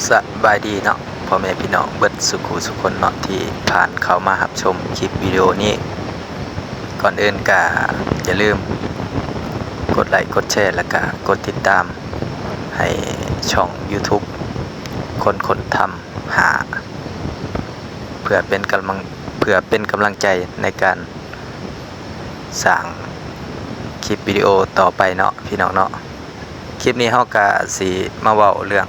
ສະບາຍດີເນາະ ພໍ່ແມ່ພີ່ນ້ອງເບິດສູ່ຄູ່ສູ່ຄົນເນາະ ທີ່ຜ່ານເຂົ້າມາຮັບຊົມຄລິບວິດີໂອນີ້. ກ່ອນອື່ນກໍຢ່າລືມກົດໄລກ໌ ກົດແຊ ແລະກະກົດຕິດຕາມໃຫ້ຊ່ອງ YouTube ຄົນຄົ້ນທຳຫາ ເພື່ອເປັນກຳລັງ ເພື່ອເປັນກຳລັງໃຈໃນການ ສ້າງຄລິບວິດີໂອຕໍ່ໄປເນາະ ພີ່ນ້ອງເນາະ. ຄລິບນີ້ເຮົາກະຊິມາເວົ້າເລື່ອງ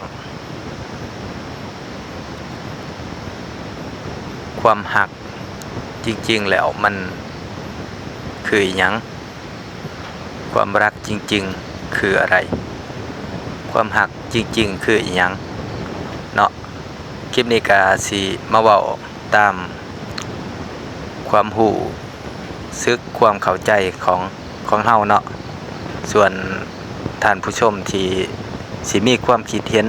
ຄວາມຮັກ ຈິງໆແລ້ວມັນຄືອີ່ຫຍັງ? ຄວາມຮັກຈິງໆຄືອະໄລ? ຄວາມຮັກຈິງໆຄືອີ່ຫຍັງເນາະ? ຄລິບນີ້ກະຊິມາເວົ້າຕາມຄວາມຮູ້ສຶກ ຄວາມເຂົ້າໃຈຂອງ ຂອງເຮົາເນາະ. ສ່ວນທ່ານຜູ້ຊົມທີ່ຊິມີຄວາມຄິດເຫັນ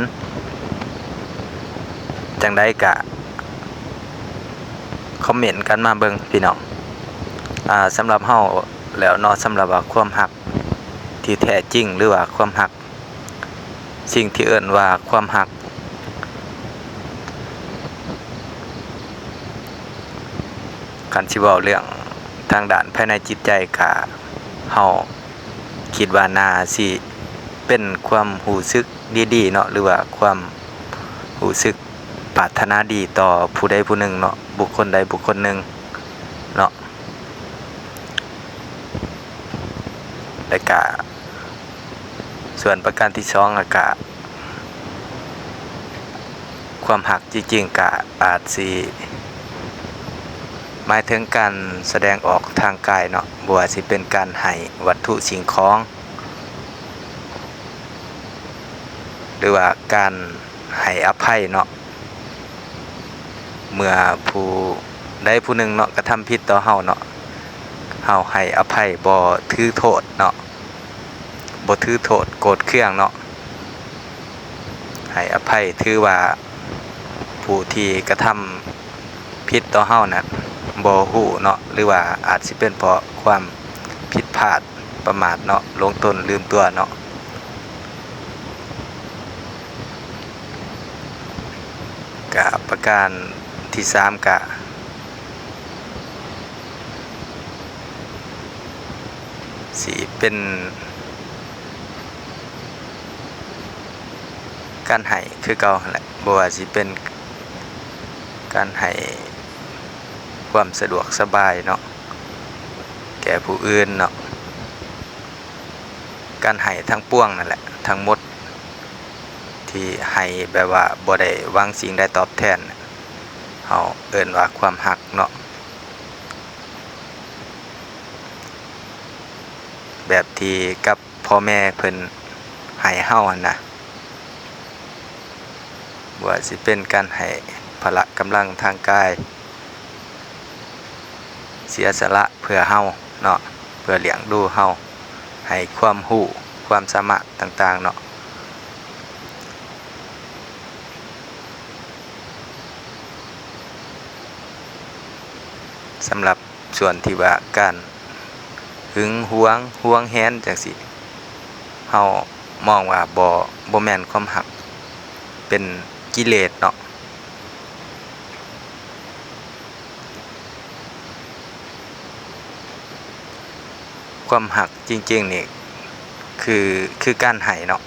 ຈັ່ງໃດກະຄອມເມັນກັນມາເບິ່ງ ພີ່ນ້ອງ. ອາ ສຳລັບເຮົາແລ້ວເນາະ ສຳລັບວ່າຄວາມຮັກທີ່ແທ້ຈິງ ຫຼືວ່າຄວາມຮັກ ສິ່ງທີ່ເອີ້ນວ່າຄວາມຮັກ ຄັນຊິເວົ້າເລື່ອງທາງດ້ານພາຍໃນຈິດໃຈ ກະເຮົາຄິດວ່າໜ້າຊິເປັນຄວາມຮູ້ສຶກດີໆເນາະ ຫຼືວ່າຄວາມຮູ້ສຶກປາດຖະໜາດີຕໍ່ຜູ້ໃດຜູ້ໜຶ່ງເນາະ ບຸກຄົນໃດບຸກຄົນໜຶ່ງເນາະ. ແລະກະ ສ່ວນປະການທີສອງ ລະກະ ຄວາມຮັກຈິງໆ ກະອາດຊິໝາຍເຖິງການສະແດງອອກທາງກາຍເນາະ ບໍ່ວ່າຊິເປັນການໃຫ້ວັດຖຸສິ່ງຂອງ ຫຼືວ່າການໃຫ້ອະໄພເນາະ. ເມື່ອຜູ້ໃດຜູ້ໜຶ່ງເນາະ ກະທຳຜິດຕໍ່ເຮົາເນາະ ເຮົາໃຫ້ອະໄພ ບໍ່ຖືໂທດເນາະ ບໍ່ຖືໂທດໂກດເຄືອງເນາະ ໃຫ້ອະໄພ ຖືວ່າຜູ້ທີ່ກະທຳຜິດຕໍ່ເຮົານັ້ນບໍ່ຮູ້ເນາະ ຫຼືວ່າອາດຊິເປັນເພາະຄວາມຜິດພາດ ປະໝາດເນາະ ຫຼົງຕົນລືມຕົວເນາະ. ກະປະການທີສາມ ກະຊິເປັນການໃຫ້ຄືເກົ່າຫັ້ນແຫຼະ ບໍ່ວ່າຊິເປັນການໃຫ້ຄວາມສະດວກສະບາຍເນາະ ແກ່ຜູ້ອື່ນເນາະ. ການໃຫ້ທັງປວງນັ້ນແຫຼະ ທັງໝົດທີ່ໃຫ້ແບບວ່າບໍ່ໄດ້ຫວັງສິ່ງໃດຕອບແທນ ເຮົາເອີ້ນວ່າຄວາມຮັກເນາະ ແບບທີ່ກັບພໍ່ແມ່ເພິ່ນໃຫ້ເຮົາຫັ້ນນະ ບໍ່ວ່າຊິເປັນການໃຫ້ພະລະກຳລັງທາງກາຍ ເສຍສະຫຼະເພື່ອເຮົາເນາະ ເພື່ອລ້ຽງດູເຮົາ ໃຫ້ຄວາມຮູ້ ຄວາມສາມາດຕ່າງໆເນາະ. ສຳລັບສ່ວນທີ່ວ່າການຫຶງຫວງ ຫວງແຫນຈັ່ງຊີ້ ເຮົາມອງວ່າບໍ່ ບໍ່ແມ່ນຄວາມຮັກ ເປັນກິເລດເນາະ. ຄວາມຮັກຈິງໆນີ້ຄື ຄືການໃຫ້ເນາະ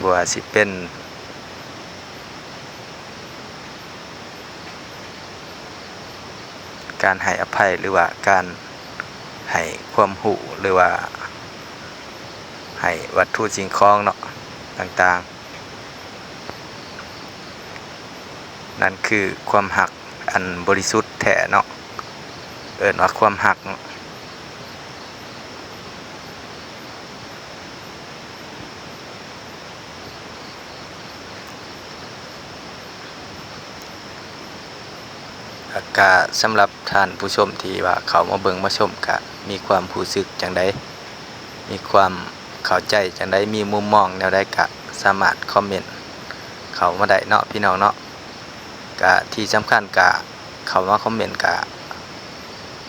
ບໍ່ວ່າຊິເປັນການໃຫ້ອະໄພ ຫຼືວ່າການໃຫ້ຄວາມຮູ້ ຫຼືວ່າໃຫ້ວັດຖຸສິ່ງຂອງເນາະ ຕ່າງໆ. ນັ້ນຄືຄວາມຮັກອັນບໍລິສຸດແທ້ເນາະ ເອີ້ນວ່າຄວາມຮັກເນາະ. ແລ້ວກະສຳລັບທ່ານຜູ້ຊົມທີ່ວ່າເຂົ້າມາເບິ່ງມາຊົມ ກະມີຄວາມຮູ້ສຶກຈັ່ງໃດ? ມີຄວາມເຂົ້າໃຈຈັ່ງໃດ, ມີມຸມມອງແນວໃດກະສາມາດຄອມເມັນເຂົ້າມາໄດ້ເນາະ ພີ່ນ້ອງເນາະ. ກະທີ່ສຳຄັນກະເຂົ້າມາຄອມເມັນ ກະ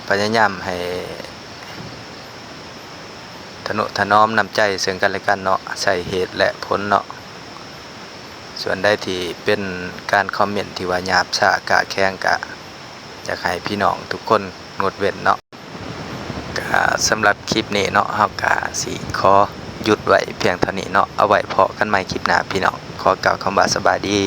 ພະຍາຍາມໃຫ້ທະນຸຖະໜອມນ້ຳໃຈເຊິ່ງກັນແລະກັນເນາະ, ໃຊ້ເຫດແລະຜົນເນາະ. ສ່ວນໃດທີ່ເປັນການຄອມເມັນທີ່ວ່າຫຍາບຊ້າກ້າແຂງ ກະຢາກໃຫ້ພີ່ນ້ອງທຸກຄົນງົດເວັ້ນເນາະ. ກະສຳລັບຄລິບນີ້ເນາະ ເຮົາກະຊິຂໍຢຸດໄວ້ພຽງເທົ່ານີ້ເນາະ. ເອົາໄວ້ພໍ້ກັນໃໝ່ຄລິບໜ້າພີ່ນ້ອງ. ຂໍກ່າວຄຳວ່າສະບາຍດີ.